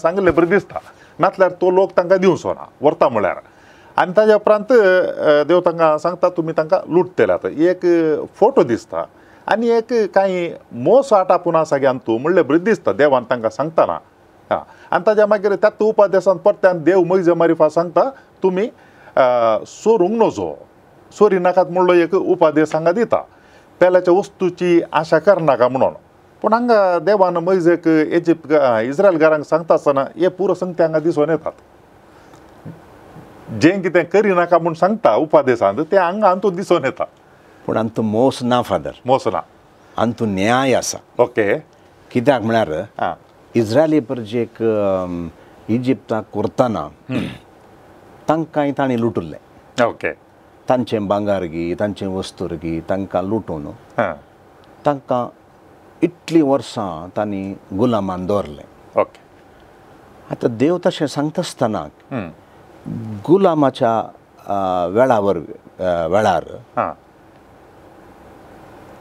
सांगिल्ले बरी दिसता, नातल्यार तो लोक तांकां दिवचो ना व्हरता म्हळ्यार. आनी ताज्या उपरांत देव तांकां सांगता तुमी तांकां लुटतल्यात. एक फोटो दिसता आनी एक कांय मोस आटापून आसा गे तूं म्हणले बरी दिसता देवान तांकां सांगतना. हां आनी ताज्या मागीर त्याच उपदेसान परत्यान देव मोयजे मारिफा सांगता तुमी सोरूंक नजो, सोरी नाकात म्हणलो एक उपादेश हांगा दिता, पेल्याच्या वस्तूची आशा करनाका म्हणून. पूण हांगा देवान मोयजेक इजिप्त इस्रायलकारांक सांगता आसतना हे पुरो संगती हांगा दिसून येतात. जें कितें करिनाका म्हूण सांगता उपादेशांत तें हांगा अंतू दिसून येता. पूण अंतू मोस ना फादर, मोस ना, अंतू न्याय आसा. ओके, कित्याक म्हळ्यार इस्रायली प्रजेक इजिप्ताक करतना तांकांय तांणी लुटुल्लें. ओके, तांचें भांगार गी तांचें वस्तूर गी तांकां लुटून तांकां इतलीं वर्सां तांणी गुलामान दवरलें. ओके, आतां देव तशें सांगता आसतना गुलामाच्या वेळावर वेळार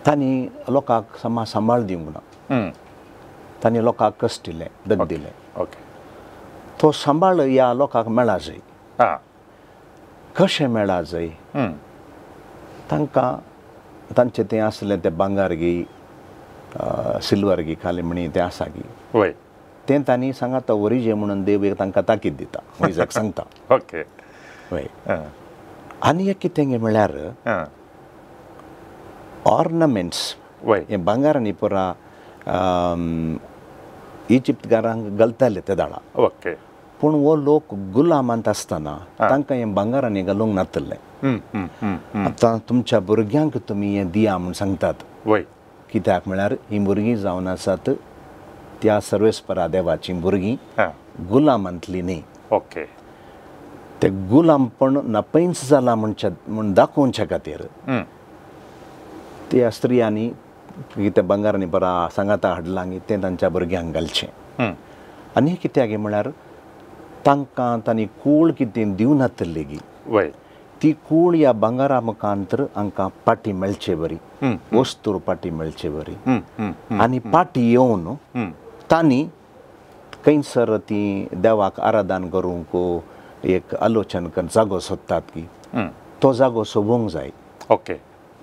तांणी लोकांक समा सांबाळ दिवंक ना, तांणी लोकांक कश्ट दिलें, दग दिलें. ओके, तो सांबाळ ह्या लोकांक मेळा जाय. कशें मेळा जाय? तांकां तांचें तें आसलें तें भांगार गी सिल्वर गी खाली म्हणी तें आसा गी वय तें तांणी सांगाता वरिजे म्हणून देव एक तांकां ताकीद दिता, मोयजेक सांगता. ओके, वय. आनी एक कितें गे म्हळ्यार ऑर्नामेंट्स वय हें भांगारांनी पुरा इजिप्तकारांक घालताले ते दाळा. ओके, पूण हो लोक गुलामांत आसतना तांकां हें भांगारांनी घालूंक नातलें. आतां तुमच्या भुरग्यांक तुमी हें दिया म्हूण सांगतात, वय कित्याक म्हळ्यार हीं भुरगीं जावन आसात त्या सर्वेस्परा देवाचीं भुरगीं, गुलामांतलीं न्ही. ओके, ते गुलामपण नपैंच जालां म्हणच्या म्हूण दाखोवच्या खातीर त्या स्त्रियांनी कितें भांगारांनी बरा सांगाता हाडलां गी तें तांच्या भुरग्यांक घालचें. आनी कित्याक म्हळ्यार तांकां तांणी कूळ कितें दिवनातली गी वय ती कूळ ह्या भांगारा मुखांतर हांकां पाटी मेळचे बरी, वस्तूर पाटी मेळचे बरी. आनी पाटी येवन तांणी खंयसर ती देवाक आराधन करूंक एक आलोचन कर जागो सोदतात की तो जागो सोबोवंक जाय. ओके,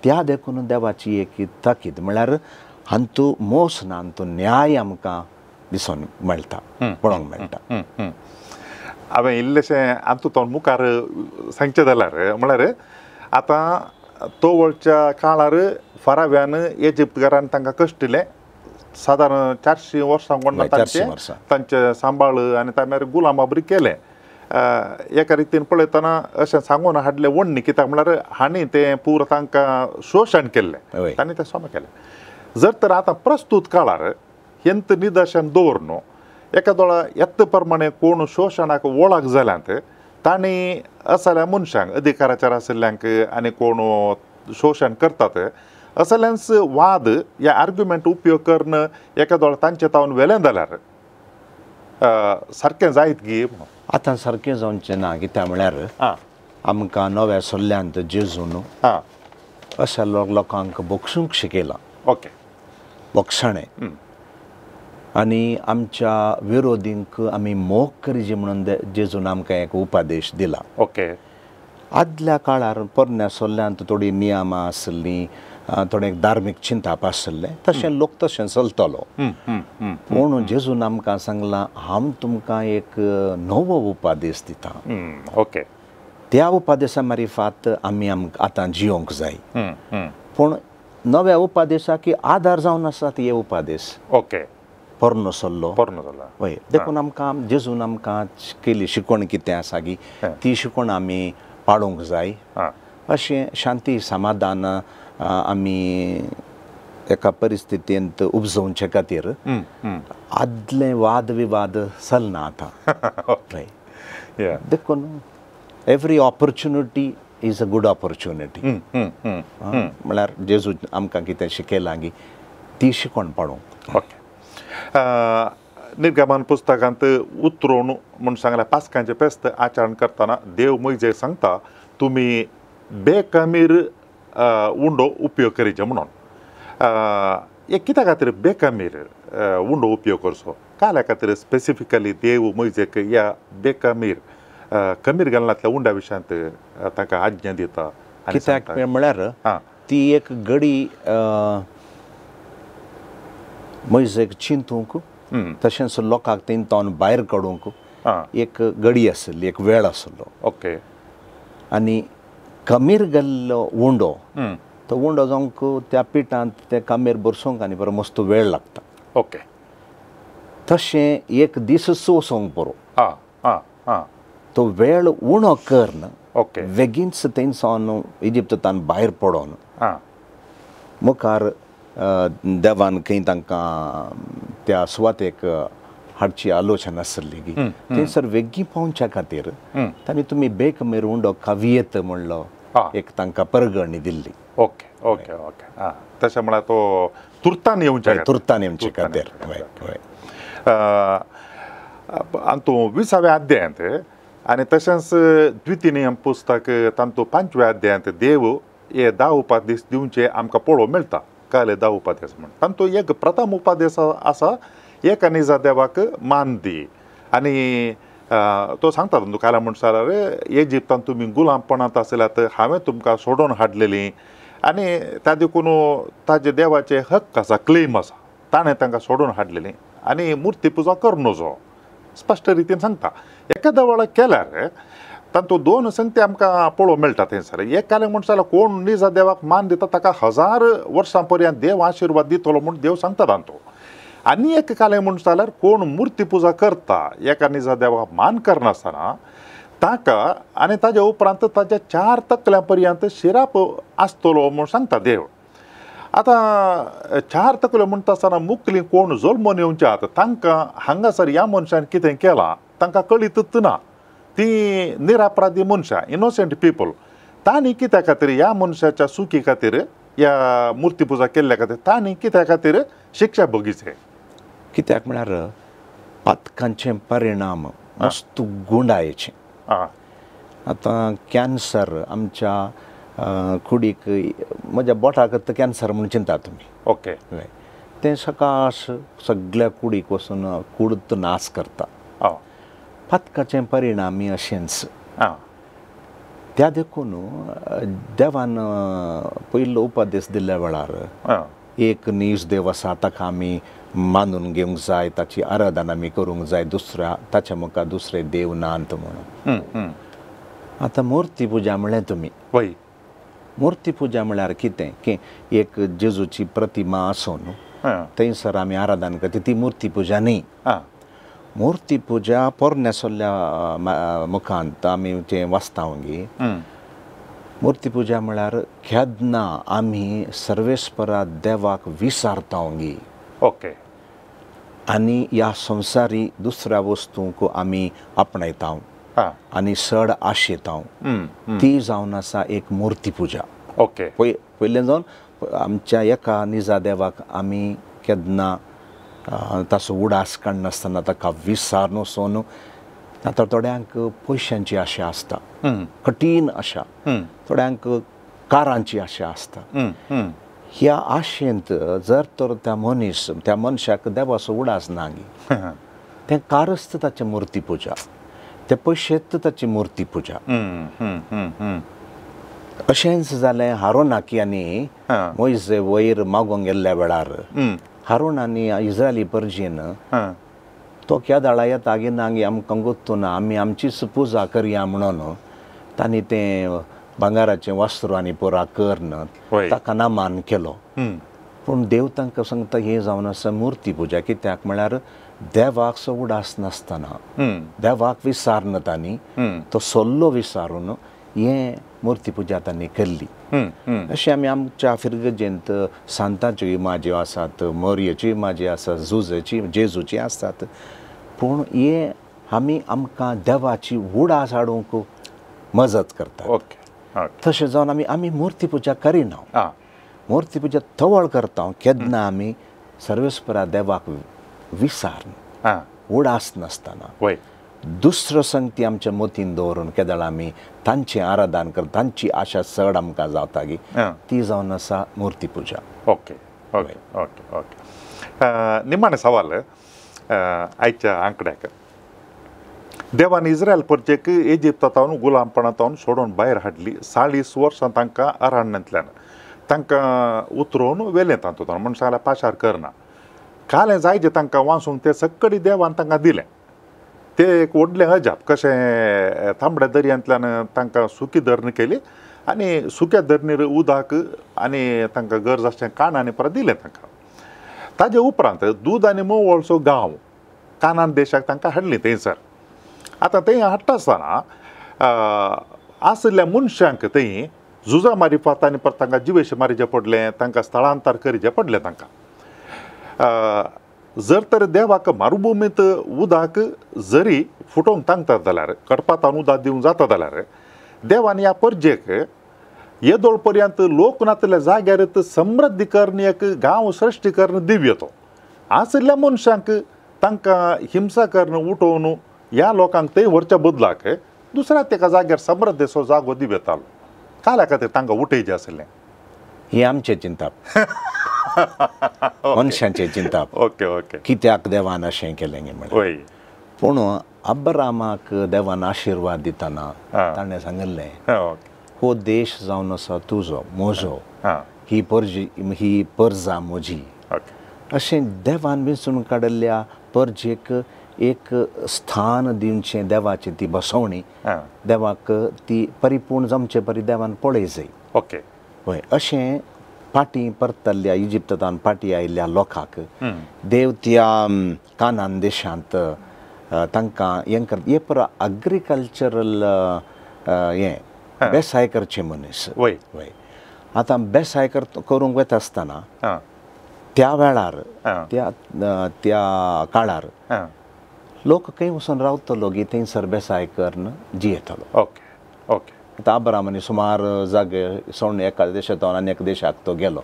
त्या देखून देवाची एक ताकीद म्हळ्यार हांतू मोस ना, हांतू न्याय आमकां दिसून मेळटा, पळोवंक मेळटा. हांवें इल्लेशें आतां तो मुखार सांगचें जाल्यार म्हळ्यार आतां तोवळच्या काळार फाराव्यान इजिप्तकारान तांकां कश्ट दिलें सादारण 400 वर्सां कोण तांचे सांबाळ आनी तांचे गुलामा बरी केलें. एका रितीन पळयतना अशें सांगून हाडलें वण्णी, कित्याक म्हळ्यार हांणी तें पूर तांकां शोशण केल्लें, तांणी तें समा केलें. जर तर आतां प्रस्तूत काळार हेंत निदर्शन दवरून एका दोळा येत प्रमाणे कोण शोशणाक वळख जाल्यात तांणी असल्या मनशांक अधिकाराचेर आशिल्ल्यांक आनी कोण शोशण करतात असल्यांच वाद या आर्ग्युमेंट उपयोग करून एका दोळा तांचे तावन वेलें जाल्यार सारकें जायत गी? आतां सारकें जावचें ना, कित्याक म्हळ्यार आमकां नव्या सल्ल्यांत जेजून अशा लोकांक बक्षूंक शिकयलां. ओके, बक्षाणें. आनी आमच्या विरोधींक आमी मोग करिजे म्हणून जेजून आमकां एक उपादेश दिला. ओके, आदल्या काळार पोरण्या सल्ल्यांत थोडीं नियमां आसलीं, थोडें धार्मीक चिंताप आसलें, तशें लोक तशें चलतलो. पूण जेजून आमकां सांगलां हांव तुमकां एक नवो उपादेश दिता. ओके, त्या उपादेशा मारिफात आमी आमकां आतां जियोंक जाय. पूण नव्या उपादेशाक आदार जावन आसात हे उपादेश. ओके, पोरणो सल्लो, पोरणो सल्लो वय. देखून आमकां जेजून आमकां केली शिकवण कितें आसा की ती शिकवण आमी पाळूंक जाय. अशें शांती समाधान आमी एका परिस्थितींत उपजोवचे खातीर आदले वाद विवाद चलना आतां. देखून every opportunity is a good opportunity. म्हळ्यार जेजू आमकां कितें शिकयलां गी ती शिकोवन पाडूंक. ओके. निर्गमन पुस्तकांत उतरोवन म्हूण सांगलें पास्कांचें फेस्त आचरण करतना देव मोयजेक सांगता तुमी बेकमीर उंडो उपयोग करीचे म्हणून. हे कित्या खातीर बेकमीर उंडो उपयोग करचो? काल्या खातीर स्पेसिफिकली देव मोयजेक ह्या बेकमीर कमीर घालनातल्या उंड्या विशयांत ताका आज्ञा दिता? कित्याक म्हळ्यार ती एक गडी मोयजेक चिंतूंक तशेंच लोकांक तेंतून भायर काडूंक एक गडी आशिल्ली, एक वेळ आशिल्लो. ओके. आनी कमीर गेल्लो उंडो तो उंडो जावंक त्या पिठांत ते कामेर बरसोंक आनी बरो मस्त वेळ लागता. ओके. तशें एक दीस सोंसूंक बरो तो वेळ उणो करून ओके बेगीनच थंयसावन इजिप्तान भायर पडोन मुखार देवान खंय तांकां त्या सुवातेक हाडची आलोचना आसली की थंयसर वेगीं पावच्या खातीर तांणी तुमी बेकमेर उंडो खावयेत म्हणलो एक तांकां परगणी दिल्ली. Okay okay okay. आं, तशें म्हळ्यार तो तुर्तान येवचे, तुर्तान येवचे खातीर. आनी 20व्या अध्यायांत आनी तशेंच द्वितीय नियम पुस्तक तांतू 5व्या अध्यायांत देव हे 10 उपादेश दिवचे आमकां पळोवंक मेळटा. काले 10 उपादेश म्हण तांतू एक प्रथम उपादेश आसा एका निजा देवाक मान दी. आनी तो सांगता तांतू काल्या म्हणसार इजिप्तान तुमी गुलामपणांत आसल्यात हांवें तुमकां सोडोवन हाडलेली आनी त्या देखून ताजे देवाचे हक्क आसा, क्लेम आसा, ताणें तांकां सोडून हाडलेली आनी मुर्ती पुजा करूं नजो स्पश्ट रितीन सांगता. एखाद्या वेळार केल्यार तातूंत 2 संगती आमकां पळोवंक मेळटा थंयसर. एक कालें म्हणटा जाल्यार कोण निजा देवाक मान दिता ताका 1000 वर्सां पर्यंत देव आशिर्वाद दितलो म्हूण देव सांगता तांतू. आनी एक कालें म्हणटा जाल्यार कोण मुर्ती पुजा करता एका निजा देवाक मान करनासतना ताका आनी ताज्या उपरांत ताज्या 4 तकल्यां पर्यंत शिराप आसतलो म्हूण सांगता देव. आतां 4 तकल्यो म्हणटा आसतना मुकली कोण जल्मून येवचे आतां तांकां हांगासर ह्या मनशान कितें केलां तांकां कळीतच ना. ती निरापराधी मनशां, इनोसंट पिपल, तांणी कित्या खातीर ह्या मनशाच्या सुखी खातीर ह्या मुर्ती पुजा केल्ल्या खातीर तांणी कित्या खातीर शिक्षा भोगीचे? कित्याक म्हळ्यार पातकांचे परिणाम मस्त गुंडायेचे. आतां कॅन्सर आमच्या कुडीक म्हज्या बोटाक कॅन्सर म्हूण चिंता तुमी. ओके. तें सकाश सगळ्या कुडीक वचून कूड नाश करता. पातकाचे परिणामी अशेंच. त्या देखून देवान पयलो उपदेश दिल्ल्या वेळार एक नीज देव आसा ताका आमी मानून घेवंक जाय, ताची आराधना आमी करूंक जाय, दुसऱ्या ताच्या मुखार दुसरे देव नात म्हणून. आतां मुर्ती पुजा म्हळें तुमी, मुर्ती पुजा म्हळ्यार कितें की एक जेजूची प्रतिमा आसून थंयसर आमी आराधना करता ती मुर्ती पुजा न्ही. मुर्ती पुजा पोरण्या सोल्ल्या मुखांत आमी जें वाचता गी मूर्ती पुजा म्हळ्यार केन्ना आमी सर्वेस्परा देवाक विसारता गी. ओके. आनी ह्या संवसारी दुसऱ्या वस्तूंक आमी आपणायता आनी चड आशेता ती जावन आसा एक मुर्ती पुजा. ओके. पयलें जावन आमच्या एका निजा देवाक आमी केन्ना ताचो उडास काडनासतना ताका विसारून वचून. आतां थोड्यांक पयशांची आशा आसता, कठीण आशा, थोड्यांक कारांची आशा आसता. ह्या आशेंत जर तर त्या मनीस त्या मनशाक देवाचो उडास ना गी तें कारच ताची मुर्ती पुजा, ते पयशेच ताची मुर्ती पुजा. अशेंच जालें हारोनाकी आनी मोयजे वयर मागोंक गेल्ल्या वेळार हारोन आनी इज्रायली परजेन तो केदाळा येता गी ना गी आमकां गोत्तू ना, आमी आमचीच पुजा करया म्हणून तांणी तें भांगाराचें वस्त्र आनी पुरा करून ताका नामान केलो. पूण देव तांकां सांगता हें जावन आसा मुर्ती पुजा. कित्याक म्हळ्यार देवाक सो उडास नासतना देवाक विसारना तांणी तो सल्लो विसारून हें मूर्ती पुजा तांणी केल्ली. अशें आमी आमच्या फिरगजेंत सांताच्यो इमाज्यो आसात, मोरयेच्यो इमाजी आसात, जुजेची जेजूची आसतात. पूण हे आमी आमकां देवाची उडास हाडूंक मजत करतात. तशें जावन आमी आमी मूर्ती पुजा करिना, मूर्ती पुजा तवळ करता केन्ना आमी सर्वेस्परा देवाक विसार उडास नासतना दुसरो संगती आमच्या मतीन दवरून केदळ आमी तांचें आराधन करता, तांची आशा चड आमकां जाता गी ती जावन आसा मूर्ती पुजा. ओके ओके ओके ओके निमाणें सवाल आयच्या आंकड्याक. देवान इस्रायल परचेक इजिप्तांत गुलामपणांत सोडून भायर हाडली. 40 वर्सां तांकां अरण्यांतल्यान तांकां उतरोवन वेलें तातूंत म्हण सांगल्यार पाशार करना. कालें जायजें तांकां वाचूंक तें सगळी देवान तांकां दिलें. ते एक व्हडलें अजाप कशें तांबड्या दर्यांतल्यान तांकां सुकी धरणी केली आनी सुक्या धरणीर उदक आनी तांकां गरज आसचें काणांनी परत दिलें तांकां. ताजे उपरांत दूद आनी मोवळचो गांव कानान देशाक तांकां हाडली थंयसर. आतां थंय हाडटा आसतना आशिल्ल्या मनशांक थंय झुजां मारिफात आनी परत तांकां जिवेश मारिचें पडलें, तांकां स्थलांतर करचें पडलें तांकां. जर तर देवाक मरुभुमींत उदक जरी फुटोवंक तांकतात जाल्यार, कडपातान उदक दिवंक जाता जाल्यार, देवान ह्या परजेक येदोळ पर्यंत लोक नातल्या जाग्यार समृद्धी करून एक गांव सृश्टी करून दिव येतो. आशिल्ल्या मनशांक तांकां हिंसा करून उठोवन ह्या लोकांक थंय व्हरच्या बदलाक दुसऱ्या तेका जाग्यार समृद्धेचो जागो दिव येतालो. काल्या खातीर तांकां उठयचें आशिल्लें हें आमचें चिंताप, मनशांचें चिंताप. ओके ओके कित्याक देवान अशें केलें म्हणलें. पूण अब्रामाक देवान आशिर्वाद दितना ताणें सांगिल्लें हो देश जावन आसा तुजो म्हजो, ही परजी ही परजा म्हजी. अशें देवान वेंचून काडिल्ल्या परजेक एक स्थान दिवचें, देवाची ती बसवणी देवाक ती परिपूर्ण जमचे परी देवान पळय जाय. ओके हय अशें फाटीं परतल्ल्या इजिप्तान फाटीं आयिल्ल्या लोकांक देव त्या कानान देशांत तांकां हें करता. हे पुरो अग्रिकल्चरल हें बेसाय करचें मनीस. वय वय आतां बेसाय करूंक वता आसतना त्या वेळार त्या त्या काळार लोक खंय वचून रावतलो गी थंयसर बेसाय करून जियेतलो. ओके ओके आतां अब्रामानी सुमार जागे सोडून एका देशांत आनी एका देशाक तो गेलो.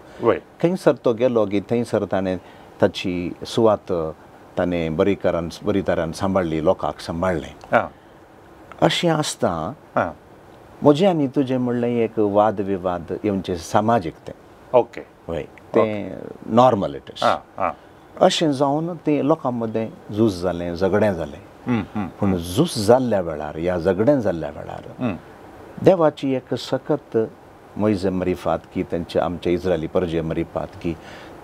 खंयसर तो गेलो की थंयसर ताणें ताची सुवात ताणें बरी करान बरी तरान सांबाळ्ळी, लोकांक सांबाळ्ळें. अशें आसता म्हजें आनी तुजें म्हणलें एक वाद विवाद येवचें सामाजीक तें. ओके हय तें नॉर्मल it is. अशें जावन तें लोकां मदें झूज जालें, झगडें जालें. पूण झूज जाल्ल्या वेळार ह्या झगडें जाल्ल्या वेळार देवाची एक सखत मोयजे मरिफात की तांच्या आमच्या इस्रायली परजे मरिफात की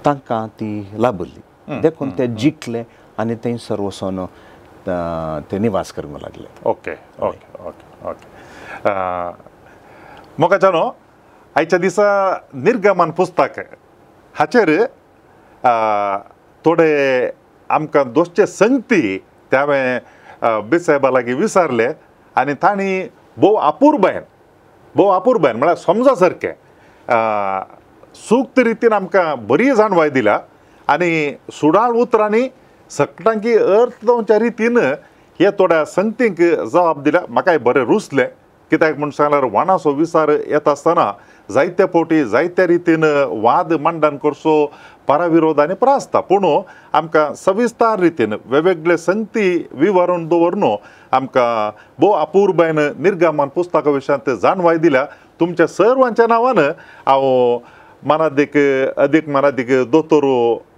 तांकां ती लाभली. देखून ते जिखले आनी थंयसर वचून ते निवास करूंक लागले. ओके ओके ओके ओके मोगाच्यानो आयच्या दिसा निर्गमन पुस्तक हाचेर थोडे आमकां दोसचे संगती ते हांवें बेसायबा लागीं विचारले आनी तांणी भोव अपुरबायन म्हळ्यार समजा सारकें सुक्त रितीन आमकां बरी जाणवाय दिल्या आनी सुडाळ उतरांनी सगळ्यांकी अर्थ जावच्या रितीन हे थोड्या संगतींक जबाब दिल्या. म्हाकाय बरें रुचलें. कित्याक म्हूण सांगल्यार वाणाचो विचार येता आसतना जायते फावटी जायत्या रितीन वाद मांडण करचो पराविरोध आनी प्रासता. पूण आमकां सविस्तार रितीन वेगवेगळे संगती विवरण दवरून आमकां भोव अपुरबायन निर्गमन पुस्तका विशयांत जाणवाय दिल्या. तुमच्या सर्वांच्या नांवान हांव मानादीक अदीक मानादीक दोतोर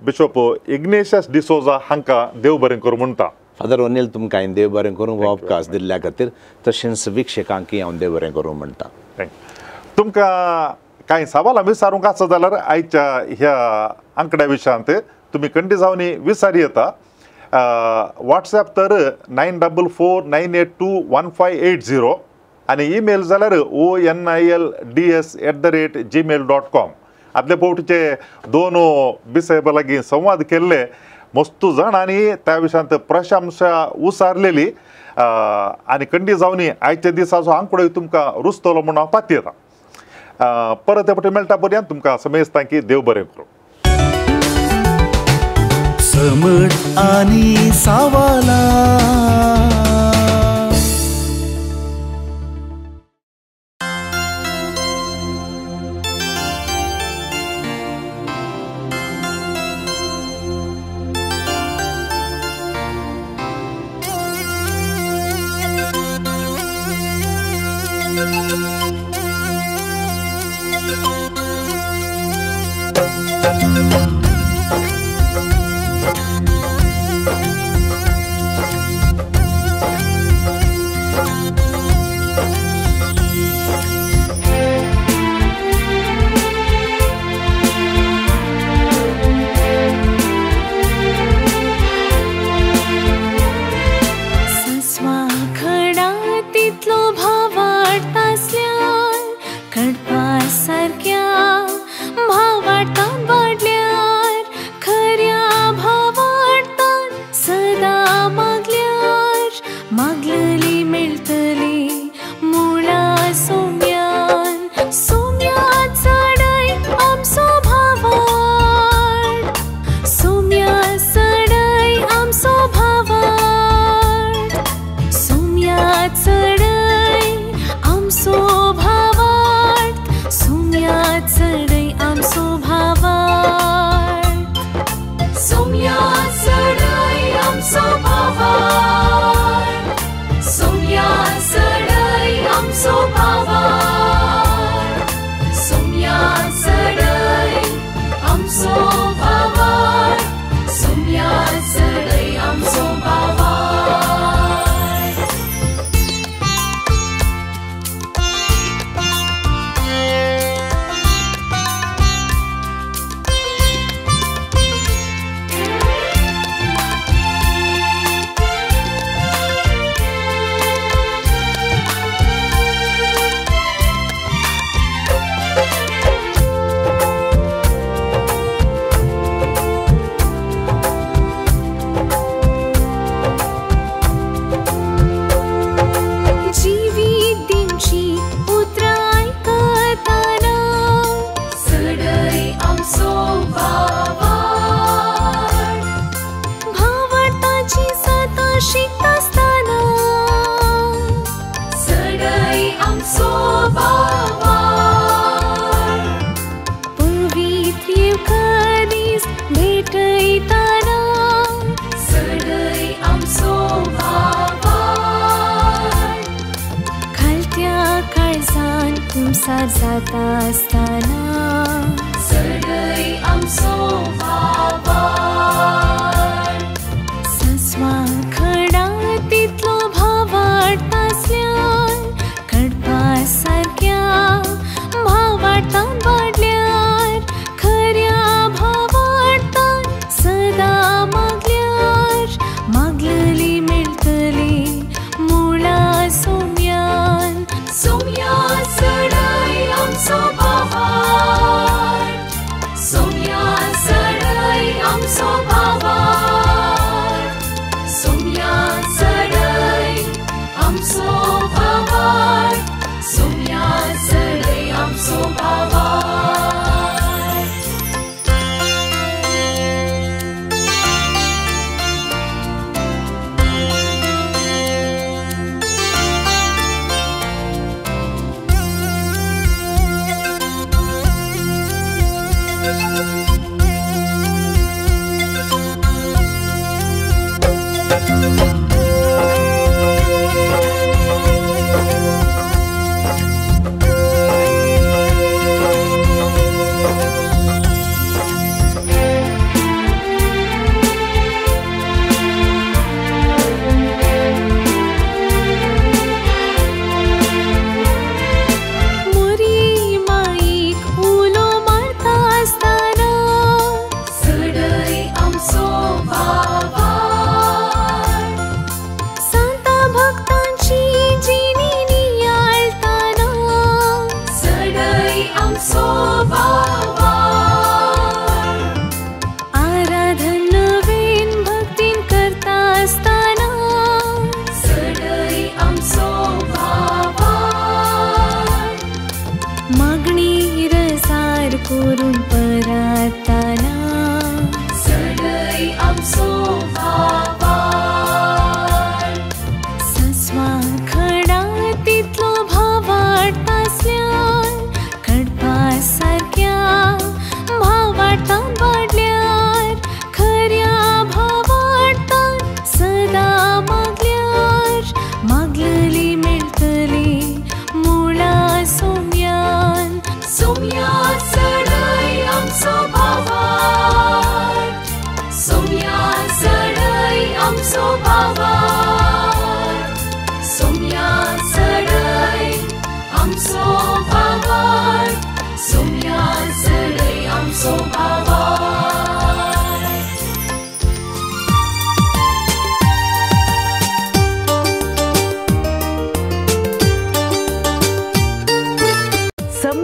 बिशॉप इग्नेशियस डिसोजा हांकां देव बरें करूं म्हणटा. फादर ओनिल तुमकां हांवें देव बरें करूं हो अवकाश दिल्ल्या खातीर, तशेंच विक्षकांकय हांव देव बरें करूं म्हणटा. Thank you. तुमकां कांय सवालां विचारूंक आसा जाल्यार आयच्या ह्या आंकड्या विशयांत तुमी खंडी जावन विचार येता. वॉट्सएप तर 9449821580 आनी ईमेल जाल्यार onilds@gmail.com. आदले फावटीचे दोन बिसायबा लागीं संवाद केल्ले मस्तू जाणांनी त्या विशयांत प्रशंसा उसारलेली. आनी खंडी जावनी आयच्या दिसाचो आंकडो तुमकां रुचतलो म्हूण हांव पातयेता. परत फावटी मेळटा पर्यंत तुमकां समेस्तां की देव बरें करूं. समट आनी सावाला. जाता आसतना सडय आमचो भावार्थ. सस्वां खडा तितलो भावार्थ आसल्यार कडपा सारक्या भावार्थान वाडल्यार खऱ्या भावार्थान सदां मागल्यार मागलली मेळटली मुळा सोम्यान. सोम्या सडय आमचो भावार्थ. सोम्या सडय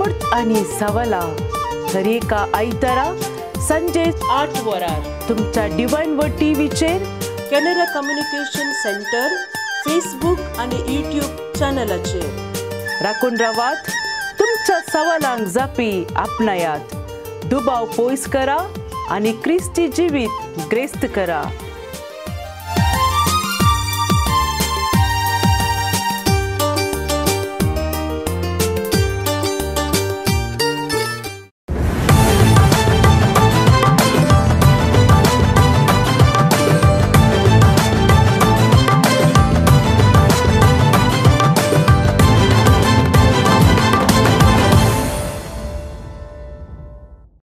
समर्थ आनी सवालां दरेका आयतारा संजे 8 वरार तुमच्या डिवायन वर्ड टीव्हीचेर, कॅनरा कम्युनिकेशन सेंटर फेसबुक आनी यूट्यूब चॅनलाचेर. राखून रावात, तुमच्या सवालांक जापी आपणायात, दुबाव पयस करा आनी क्रिस्ती जिवीत ग्रेस्त करा.